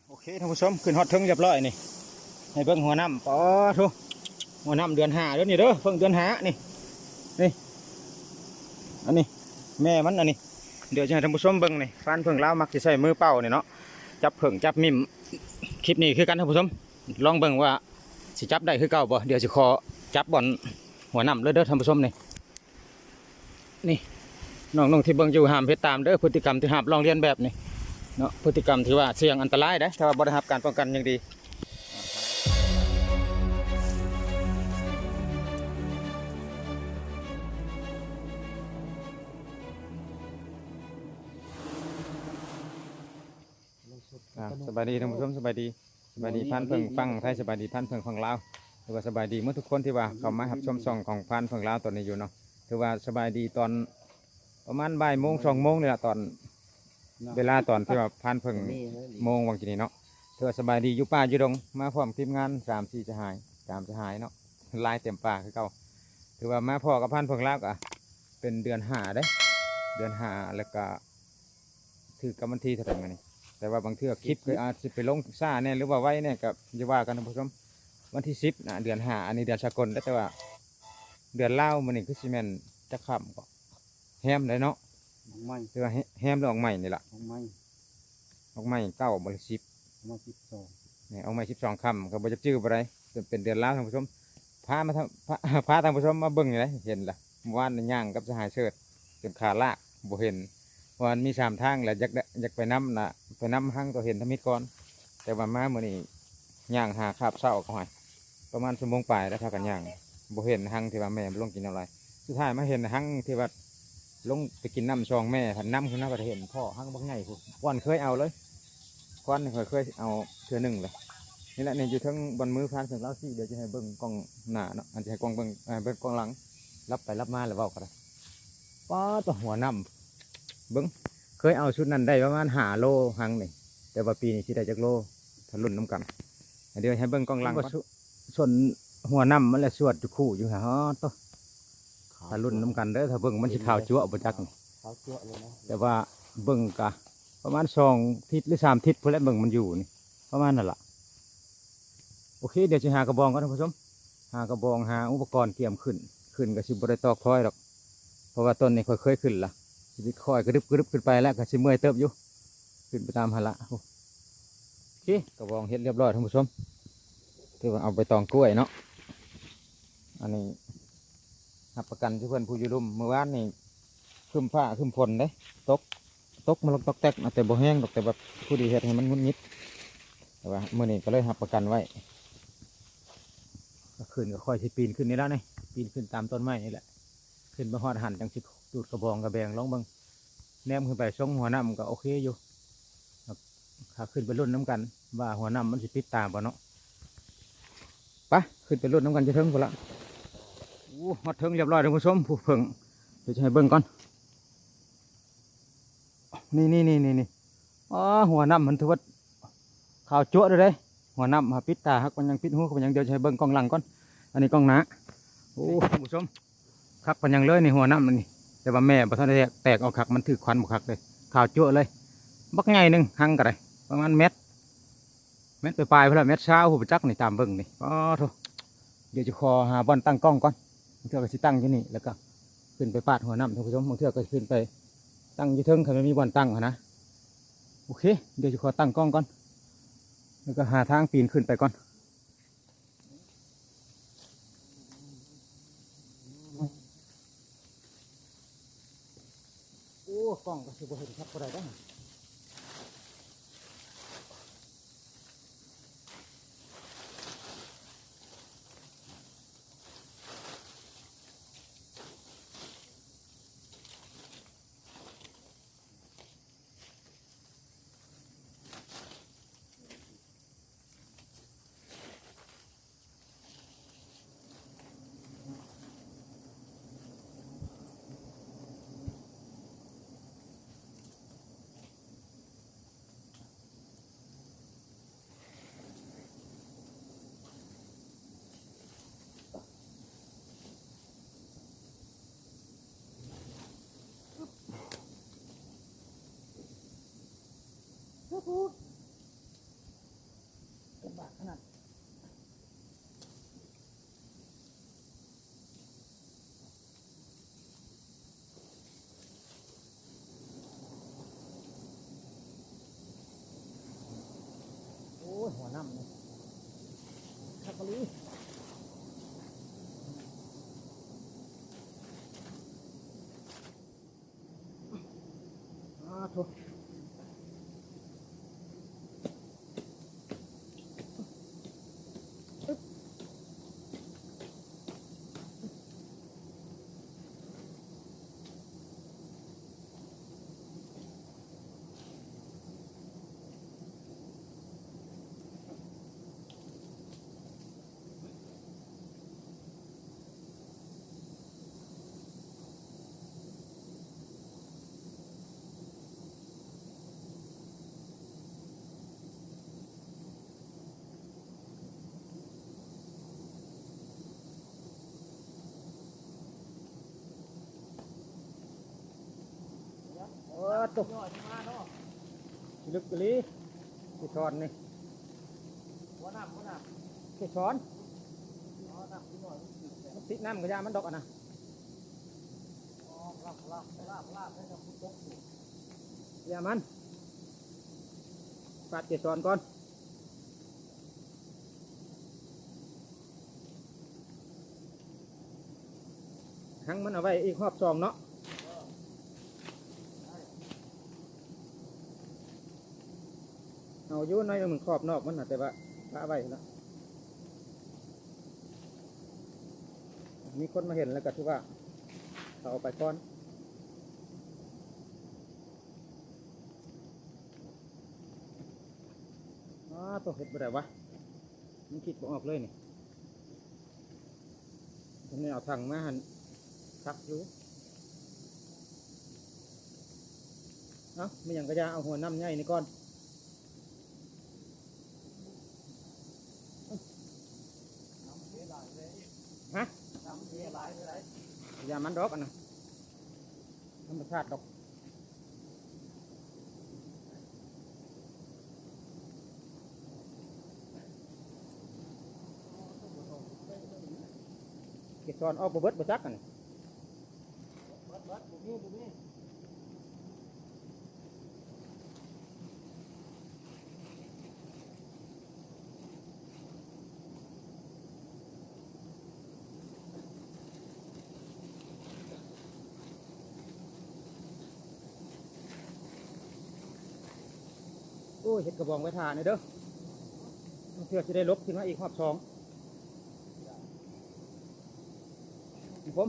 ໂອເຄ ທ່ານຜູ້ຊົມ ຂຶ້ນຮອດເທິງຮຽບຮ້ອຍນີ້ ໃຫ້ເບິ່ງຫົວນ້ຳ. ປາໂທ້ ຫົວນ້ຳເດືອນຫ້າເດີ້ນີ້ເດີ້ ເພິ່ງເດືອນຫ້ານີ້ ນີ້ ອັນນີ້ແມ່ມັນ ອັນນີ້. ດຽວຈະໃຫ້ທ່ານຜູ້ຊົມເບິ່ງນີ້ ພານເຜິ້ງລາວມັກຊິໃຊ້ມືເປົ່ານີ້ເນາະ ຈັບເຜິ້ງຈັບມິ້ມ. ຄລິບນີ້ຄືກັນ ທ່ານຜູ້ຊົມ ລອງເບິ່ງວ່າຊິຈັບໄດ້ຄືເກົ່າບໍ່. ດຽວຊິຂໍຈັບບ່ອນຫົວນ້ຳເລີຍເດີ້ ທ່ານຜູ້ຊົມນີ້. ນີ້ ນ້ອງໆທີ່ເບິ່ງຢູ່ ຫ້າມເຮັດຕາມເດີ້ ພຶດຕິກຳທີ່ຫາບລອງລຽນແບບນີ້ເນາະ ພຶດຕິກຳທີ່ວ່າສ່ຽງອັນຕະລາຍເດ້ ຖ້າວ່າບໍ່ໄດ້ຮັບການປ້ອງກັນຢ່າງດີ. ອ່າ ສະບາຍດີທ່ານຜູ້ຊົມ ສະບາຍດີ ສະບາຍດີພານເຜິ້ງຝັ່ງໄທ ສະບາຍດີພານເຜິ້ງຝັ່ງລາວ ຫຼືວ່າສະບາຍດີໝົດທຸກຄົນທີ່ວ່າເຂົ້າມາຮັບຊົມຊ່ອງຂອງພານເຜິ້ງລາວຕອນນີ້ຢູ່ເນາະ. ຖືວ່າສະບາຍດີຕອນປະມານບ່າຍໂມງ ສອງໂມງນີ້ລະ ຕອນເວລາຕອນທີ່ວ່າພານເຜິ້ງໂມງຫວ່າງກີ້ນີ້ເນາະ. ຖືວ່າສະບາຍດີຢູ່ປ່າຢູ່ດົງ ມາພ້ອມທີມງານສາມສີ່ສະຫາຍ ສາມສະຫາຍເນາະ ຫຼາຍເຕັມປ່າຄືເກົ່າ. ຖືວ່າມາພໍ້ກັບພານເຜິ້ງລາວກະເປັນເດືອນຫ້າເດ້ ເດືອນຫ້າ ແລ້ວກະ ຖືກກັບວັນທີເທົ່າໃດມື້ນີ້ ແຕ່ວ່າບາງເທື່ອຄລິບກໍອາດຊິໄປລົງຊ້າແດ່ ຫຼືວ່າໄວແດ່ ກໍຢ່າວ່າກັນທ່ານຜູ້ຊົມ. ວັນທີສິບນະ ເດືອນຫ້າ ອັນນີ້ເດືອນສາກົນ ແຕ່ວ່າເດືອນລາວມື້ນີ້ຄືຊິແມ່ນຈັກຄ່ຳກໍ ແຮມໄດ໋ເນາະ ອອກໃໝ່ ແຕ່ວ່າແຮມ ຫຼືອອກໃໝ່ນີ້ລະ ອອກໃໝ່ ອອກໃໝ່ເກົ້າບໍ່ ຫຼືສິບ ອອກໃໝ່ສິບສອງ ນີ້ ອອກໃໝ່ສິບສອງຄ່ຳ ກໍບໍ່ຈັກຈື່ບໍ່ໄດ້ ເປັນເດືອນລາວທ່ານຜູ້ຊົມ. ພາມາ ພາ ພາທ່ານຜູ້ຊົມມາເບິ່ງນີ້ແຫຼະ ເຫັນລະ ເມື່ອວານນີ້ຍ່າງກັບສະຫາຍເສີດ ຈົນຂາລາກ ບໍ່ເຫັນ ເພາະວ່າມັນມີສາມທາງແຫຼະ ຢາກໄດ້ ຢາກໄປນຳນະ ໄປນຳຮັງກໍເຫັນທຳອິດກ່ອນ ແຕ່ວ່າມາມື້ນີ້ຍ່າງຫາຄາບເຊົ້າເຂົາໃຫ້ ປະມານຊົ່ວໂມງປາຍແລ້ວ ພາກັນຍ່າງ ບໍ່ເຫັນຮັງທີ່ວ່າແມ່ມັນລົງກິນນ້ຳລາຍ. ສຸດທ້າຍມາເຫັນຮັງທີ່ວ່າລົງໄປກິນນ້ຳຊ່ອງແມ່ ພັດນຳຂຶ້ນມາ ພັດເຫັນພໍ້ຮັງບັກໃຫຍ່ພຸ້ນ ຄວັນເຄີຍເອົາເລີຍ ຄວັນຂ້ອຍເຄີຍເອົາເທື່ອໜຶ່ງແລ້ວ. ນີ້ແຫຼະ ນີ້ຢູ່ເທິງບ່ອນມືພານເພິ່ງລາວຊີ້ ດຽວຈະໃຫ້ເບິ່ງກ້ອງໜ້າເນາະ ອັນຈະໃຫ້ກ້ອງເບິ່ງ ເອີ ເບິ່ງກ້ອງຫຼັງ ລັບໄປລັບມາແລ້ວເວົ້າກໍໄດ້. ປາດ ໂຕຫົວນ້ຳ ເບິ່ງ ເຄີຍເອົາຊຸດນັ້ນໄດ້ປະມານຫ້າໂລຮັງນີ້ ແຕ່ວ່າປີນີ້ຊິໄດ້ຈັກໂລ ຖ້າລຸ້ນນຳກັນ. ດຽວໃຫ້ເບິ່ງກ້ອງຫຼັງກ່ອນ ວ່າຊົນຫົວນ້ຳມັນແຫຼະ ຊວດຢູ່ຄູ່ຢູ່ຫາ ໂຕ ຖ້າລຸ້ນນຳກັນເດີ້ ຖ້າເບິ່ງມັນຊິຂາວຈັ້ວບໍ່ຈັກນີ້ ຂາວຈັ້ວເລີຍນະ. ແຕ່ວ່າເບິ່ງກະປະມານສອງທິດ ຫຼື ສາມທິດພຸ້ນແຫຼະ ເບິ່ງມັນຢູ່ນີ້ ປະມານນັ້ນລະ. ໂອເຄ ດຽວຊິຫາກະບອງກ່ອນທ່ານຜູ້ຊົມ ຫາກະບອງ ຫາອຸປະກອນກຽມຂຶ້ນ ຂຶ້ນກະຊິບໍ່ໄດ້ຕອກຖອຍດອກ ເພາະວ່າຕົ້ນນີ້ຂ້ອຍເຄີຍຂຶ້ນລະ ຊິຄ່ອຍກະດຶບກະດຶບຂຶ້ນໄປ ແລ້ວກະຊິເມື່ອຍເຕີບຢູ່ ຂຶ້ນໄປຕາມຫັ້ນລະ. ໂອເຄ ກະບອງເຮັດລຽບຮ້ອຍທ່ານຜູ້ຊົມ ຖືວ່າເອົາໃບຕອງກ້ວຍເນາະ ອັນນີ້ຮັບປະກັນທີ່ເພິ່ນຜູ້ຢູ່ລຸ່ມ. ມື້ວານນີ້ຄຶ້ມຟ້າຄຶ້ມຝົນເດ້ ຕົກ ຕົກມາລົງຕອກແຕກ ແຕ່ບໍ່ແຮງດອກ ແຕ່ແບບພໍດີເຮັດໃຫ້ມັນຫງຸດຫງິດ ແຕ່ວ່າມື້ນີ້ກໍເລີຍຮັບປະກັນໄວ້. ກະຄືນກໍຄ່ອຍຊິປີນຂຶ້ນນີ້ລະນີ້ ປີນຂຶ້ນຕາມຕົ້ນໄມ້ນີ້ແຫຼະ ຂຶ້ນໄປຮອດຫັ້ນຈັ່ງຊິຈູດກະບອງກະແບງລອງເບິ່ງ. ແນມຂຶ້ນໄປຊົງຫົວນ້ຳກໍໂອເຄຢູ່ ຖ້າຂຶ້ນໄປລຸ້ນນຳກັນວ່າຫົວນ້ຳມັນຊິປິດຕາບໍ່ເນາະ. ໄປ ຂຶ້ນໄປລຸ້ນນຳກັນຢູ່ເທິງພຸ້ນລະ. ໂອ້ ຮອດເທິງລຽບຮ້ອຍທ່ານຜູ້ຊົມ ຜູ້ເພິ່ງ ດຽວຈະໃຫ້ເບິ່ງກ່ອນ ນີ້ໆໆໆ ອໍ ຫົວນ້ຳມັນຖືວ່າຂາວຈັ້ວເລີຍເດ້ ຫົວນ້ຳຫາປິດຕາ ຫາກມັນຍັງປິດຫູ ມັນຍັງ ດຽວຈະໃຫ້ເບິ່ງກ້ອງຫຼັງກ່ອນ ອັນນີ້ກ້ອງໜ້າ. ໂອ້ ທ່ານຜູ້ຊົມ ຄັກປານຫຍັງເລີຍນີ້ ຫົວນ້ຳນີ້ ແຕ່ວ່າແມ່ບໍ່ທັນໄດ້ແຕກອອກຄັກ ມັນຖືກຄວັນບໍ່ຄັກເດ້ ຂາວຈັ້ວເລີຍ ບັກໃຫຍ່ໜຶ່ງ ຮັງກໍໄດ້ປະມານແມັດ ແມັດປາຍໆ ພຸ້ນລະ ແມັດຊາວ ຜູ້ຈັກນີ້ ຕາມເບິ່ງນີ້. ປາໂທ້ ດຽວຈະຂໍຫາບ່ອນຕັ້ງກ້ອງກ່ອນ ບາງເທື່ອກໍຊິຕັ້ງຢູ່ນີ້ ແລ້ວກໍຂຶ້ນໄປປາດຫົວນ້ຳທ່ານຜູ້ຊົມ ບາງເທື່ອກໍຂຶ້ນໄປຕັ້ງຢູ່ເທິງ ຄັນມັນມີບ່ອນຕັ້ງຫັ້ນນະ. ໂອເຄ ດຽວຈະຂໍຕັ້ງກ້ອງກ່ອນ ແລ້ວກໍຫາທາງປີນຂຶ້ນໄປກ່ອນ. ໂອ້ ກ້ອງກໍຊິບໍ່ເຫັນຄັກປານໃດເດ້. ໂອ້ຍ ຫົວນ້ຳນີ້ ຄັກອີ່ຫຼີ. ອາໂທ້. ໂອ້ໂຕ ລຶກອີ່ຫຼີ ເກສອນນີ້ ຫົວນ້ຳ ຫົວນ້ຳ ເກສອນ ມັນຕິດນ້ຳກໍຢ່າມັນດອກ ອັນນະ ຢ່າມັນ ປາດເກສອນກ່ອນ. ຫັງມັນເອົາໄວ້ອີກຮອບສອງເນາະ ເອົາຢູ່ໜ້ອຍໜຶ່ງຂອບນອກມັນນະ ແຕ່ວ່າປະໄວ້ເນາະ ມີຄົນມາເຫັນແລ້ວກໍຖືວ່າເຂົາເອົາໄປກ່ອນ. ອ້າ ໂຕ ເຮັດບໍ່ໄດ້ວະ ມັນຄິດບໍ່ອອກເລີຍນີ້ ຄັນແມ່ນເອົາຖັງມາຫັ້ນຄັກຢູ່ ເອົ້າ ມີຫຍັງກໍຢ່າ ເອົາຫົວນ້ຳໃຫຍ່ນີ້ກ່ອນ ຮະ ຢ່າມັນດອກ ອັນນັ້ນ ທຳມະຊາດດອກ ເກສອນອອກບໍ່ເບິດບໍ່ຈັກ ອັນນີ້ ເບິດ ເບິດ ບໍ່ມີ ບໍ່ມີ. ໂອ້ຍ ເຮັດກະບອງໄວ້ຖ້າແດ່ເດີ ເພື່ອຊິໄດ້ຫຼົບຂຶ້ນມາອີກຮອບສອງ ນີ້ຜົມ.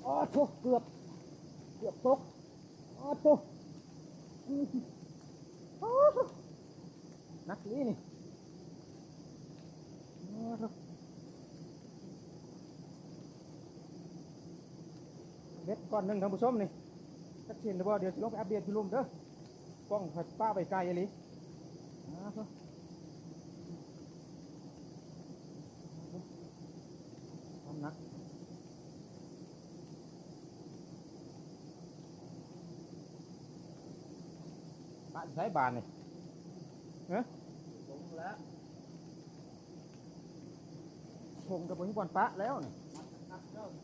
ອ້າໂທ້ ເກືອບ ເກືອບຕົກ ອ້າໂທ້ ອື ອ້າໂທ້ ໜັກອີ່ຫຼີນີ້ ອ້າໂທ້ ເບັດກ້ອນໜຶ່ງ ທ່ານຜູ້ຊົມນີ້ ຈັກຊິເຫັນຫຼືບໍ່ ດຽວຊິລົງໄປອັບເດດຢູ່ລຸ່ມເດີ ກ້ອງຂ້ອຍປະໄວ້ໄກອີ່ຫຼີ ອ້າໂທ້ ນ້ຳໜັກ ປະຢູ່ໃສບາດນີ້ ຮະ ລົງແລ້ວ ລົງກໍບໍ່ມີບ່ອນປະແລ້ວນີ້. ມັດຄັກໆເດີ ມັດຄັກໆເດີ ມັດຄັກ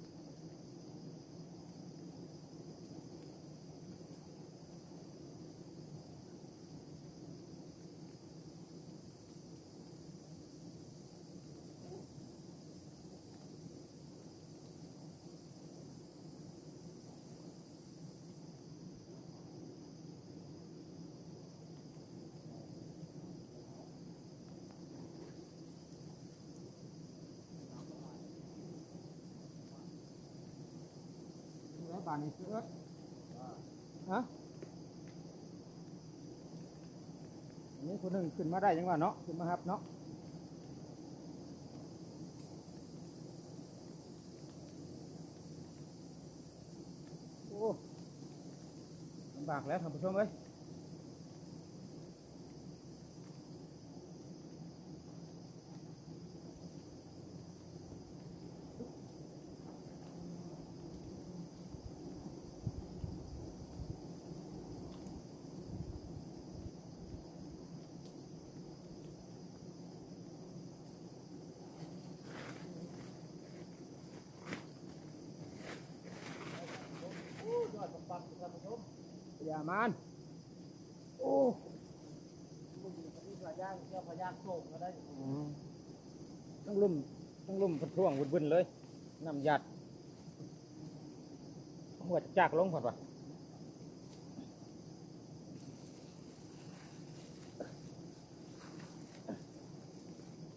ໆເດີ. ບາດນີ້ຄືເອີດ ຮະ ອັນນີ້ຜູ້ໜຶ່ງຂຶ້ນມາໄດ້ຍັງວ່າເນາະ ຂຶ້ນມາຮັບເນາະ. ໂອ້ ລຳບາກແລ້ວທ່ານຜູ້ຊົມເອີຍ. ຢ່າມານ ໂອ້ ອືມ ທັງລຸ່ມ ທັງລຸ່ມເພິ່ນຖ້ວງວຶ່ນໆເລີຍ ນ້ຳຢາດ ຫົວຈາກລົງເພິ່ນວ່າ.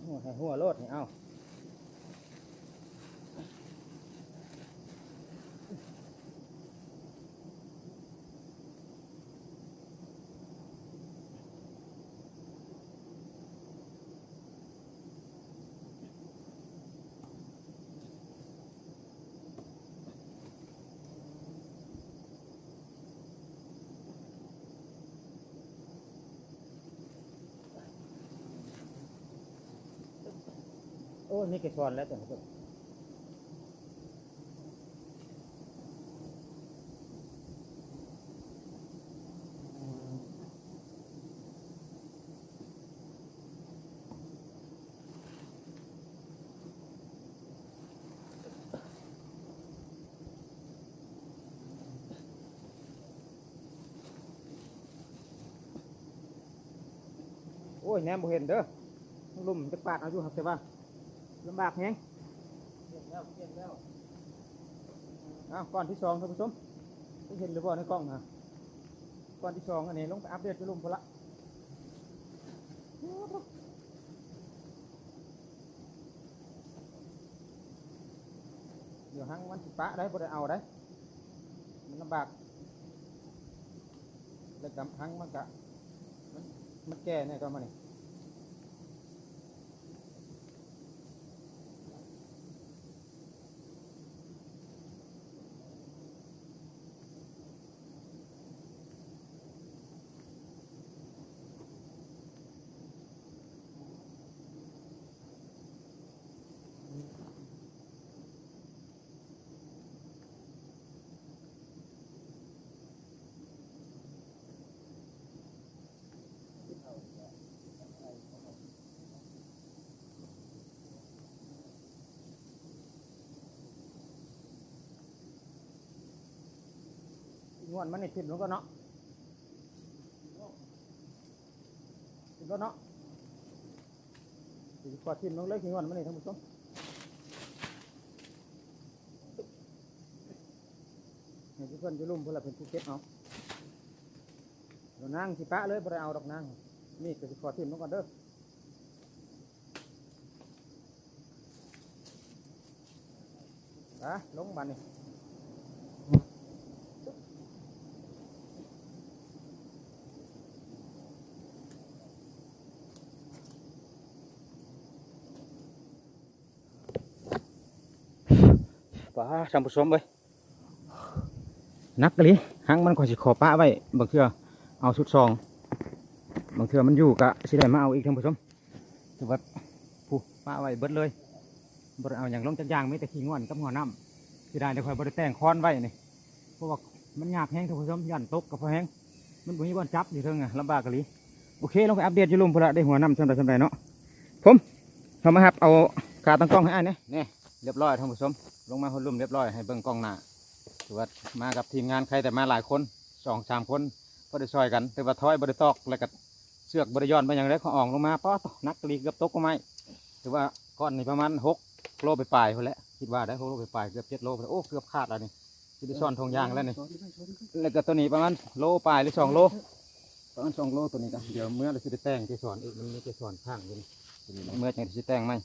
ຫົວໃຫ້ຫົວໂລດນີ້ ເອົາ. ໂອ້ ມີແກສອນແລ້ວຕົວນີ້. ໂອ້ຍ ແນມບໍ່ເຫັນເດີ ລຸ່ມຈະປາດເອົາຢູ່ ຫາກແຕ່ວ່າລຳບາກແຮງ. ເອົ້າ ກ້ອນທີສອງ ທ່ານຜູ້ຊົມ ໄດ້ເຫັນຫຼືບໍ່ໃນກ້ອງນະ? ກ້ອນທີສອງ ອັນນີ້ລົງໄປອັບເດດຢູ່ລຸ່ມພຸ້ນລະ. ດຽວຮັງມັນຊິປະໄດ້ ບໍ່ໄດ້ເອົາໄດ້ ມັນລຳບາກ ແລ້ວກະຮັງມັນກະ ມັນ ມັນແກ່ແນ່ກວ່າມານີ້. ງວນມັນນີ້ຖິ້ມລົງກ່ອນເນາະ ຖິ້ມລົງເນາະ. ຊິຂໍຖິ້ມລົງເລີຍຂີ້ງອນມັນນີ້ທ່ານຜູ້ຊົມ ໃຫ້ເພື່ອນຢູ່ລຸ່ມເພິ່ນລະເປັນຜູ້ເກັບເອົາ. ດຽວນາງຊິປະເລີຍ ບໍ່ໄດ້ເອົາດອກນາງ ມີດກໍຊິຂໍຖິ້ມລົງກ່ອນເດີ. ອາ ລົງບາດນີ້ ປາ ທ່ານຜູ້ຊົມເອີຍ ໜັກອີ່ຫຼີ ຮັງມັນຂ້ອຍຊິຂໍປະໄວ້ ບາງເທື່ອເອົາຊຸດສອງ ບາງເທື່ອມັນຢູ່ກະຊິໄດ້ມາເອົາອີກ ທ່ານຜູ້ຊົມ. ຖືວ່າ ຜູ້ ປະໄວ້ເບິດເລີຍ ບໍ່ໄດ້ເອົາຫຍັງລົງຈັກຢ່າງ ມີແຕ່ຂີ້ງອນກັບຫົວນ້ຳ. ເສຍດາຍແຕ່ຂ້ອຍບໍ່ໄດ້ແຕ່ງຄອນໄວ້ນີ້ ເພາະວ່າມັນຍາກແຮງທ່ານຜູ້ຊົມ ຢ້ານຕົກກໍພໍແຮງ ມັນບໍ່ມີບ່ອນຈັບຢູ່ເທິງ ອະ ລຳບາກອີ່ຫຼີ. ໂອເຄ ລົງໄປອັບເດດຢູ່ລຸ່ມພຸ້ນລະ ໄດ້ຫົວນ້ຳສ່ຳໃດສ່ຳໃດເນາະ. ຜົມ ເຮົາມາຮັບເອົາຂາຕັ້ງກ້ອງໃຫ້ອ້າຍແດ່ ນີ້ ລຽບຮ້ອຍທ່ານຜູ້ຊົມ ລົງມາຮອດລຸ່ມລຽບຮ້ອຍ ໃຫ້ເບິ່ງກ້ອງໜ້າ. ຖືວ່າມາກັບທີມງານ ໃຄແຕ່ມາຫຼາຍຄົນ ສອງສາມຄົນ ພໍໄດ້ຊ່ອຍກັນ ຖືວ່າຖອຍບໍ່ໄດ້ຕອກ ແລ້ວກໍ ເຊືອກບໍ່ໄດ້ຢ່ອນບໍ່ຫຍັງເດ້ ຂອງອອງລົງມາ ປາດໂທ້ ໜັກອີ່ຫຼີ ເກືອບຕົກກໍໄມ້. ຖືວ່າກ້ອນນີ້ປະມານຫົກໂລປາຍໆພຸ້ນແຫຼະ ຄິດວ່າໄດ້ຫົກໂລປາຍໆ ເກືອບເຈັດໂລພຸ້ນແຫຼະ. ໂອ້ ເກືອບຂາດແລ້ວນີ້ ຊິໄດ້ຊ້ອນຖົງຢາງແລ້ວນີ້. ແລ້ວກໍໂຕນີ້ປະມານໂລປາຍ ຫຼື ສອງໂລ ປະມານສອງໂລໂຕນີ້ກະ ດຽວເມືອແລ້ວຊິໄດ້ແຕ່ງເກສອນອີກ ມັນມີເກສອນຄ້າງຢູ່ນີ້ ໂຕນີ້ເມືອຈັ່ງຊິແຕ່ງໃໝ່.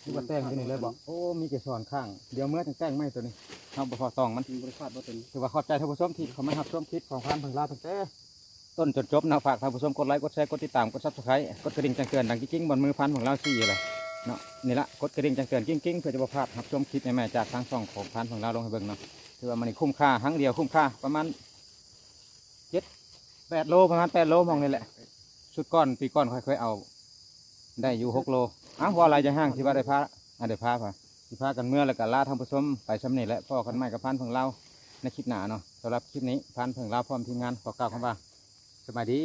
ຄືວ່າແຕ່ງຢູ່ນີ້ເລີຍບໍ? ໂອ້ ມີເກສອນຂ້າງ ດຽວເມືອຈັ່ງແຕ່ງໃໝ່ໂຕນີ້ ເຮົາບໍ່ພໍຕອງມັນ. ມັນບໍ່ໄດ້ຂາດບໍ່ຕົວນີ້. ຖືວ່າຂອບໃຈທ່ານຜູ້ຊົມທີ່ເຂົ້າມາຮັບຊົມຄລິບຂອງພານເພິ່ງລາວຕັ້ງແຕ່ ຕົ້ນຈົນຈົບເນາະ. ຝາກທ່ານຜູ້ຊົມກົດໄລ ກົດແຊ ກົດຕິດຕາມ ກົດ Subscribe ກົດກະດິ່ງແຈ້ງເຕືອນດັງກິ້ງໆ ບ່ອນມືພານເພິ່ງລາວຊີ້ຢູ່ແຫຼະເນາະ. ນີ້ລະ ກົດກະດິ່ງແຈ້ງເຕືອນກິ້ງໆ ເພື່ອຈະບໍ່ພາດຮັບຊົມຄລິບໃໝ່ໆ ຈາກທາງຊ່ອງຂອງພານເພິ່ງລາວລົງໃຫ້ເບິ່ງເນາະ. ຖືວ່າມື້ນີ້ຄຸ້ມຄ່າ ຄັ້ງດຽວຄຸ້ມຄ່າ ປະມານເຈັດແປດໂລ ປະມານແປດໂລ ໝ່ອງນີ້ແຫຼະ. ຊຸດກ່ອນ ປີກ່ອນຂ້ອຍເຄີຍເອົາໄດ້ຢູ່ຫົກໂລ. ເອົ້າ ເວົ້າຫຼາຍຢ່າຫ່າງ ຊິວ່າໄດ້ພາ ອາ ໄດ້ພາ ຊິພາກັນເມືອ ແລ້ວກະລາທ່ານຜູ້ຊົມໄປຊ່ຳນີ້ແຫຼະ. ພໍ້ກັນໃໝ່ກັບພານເພິ່ງລາວໃນຄລິບໜ້າເນາະ. ສຳລັບຄລິບນີ້ ພານເພິ່ງລາວພ້ອມທີມງານຂໍກ່າວຄຳວ່າ ສະບາຍດີ.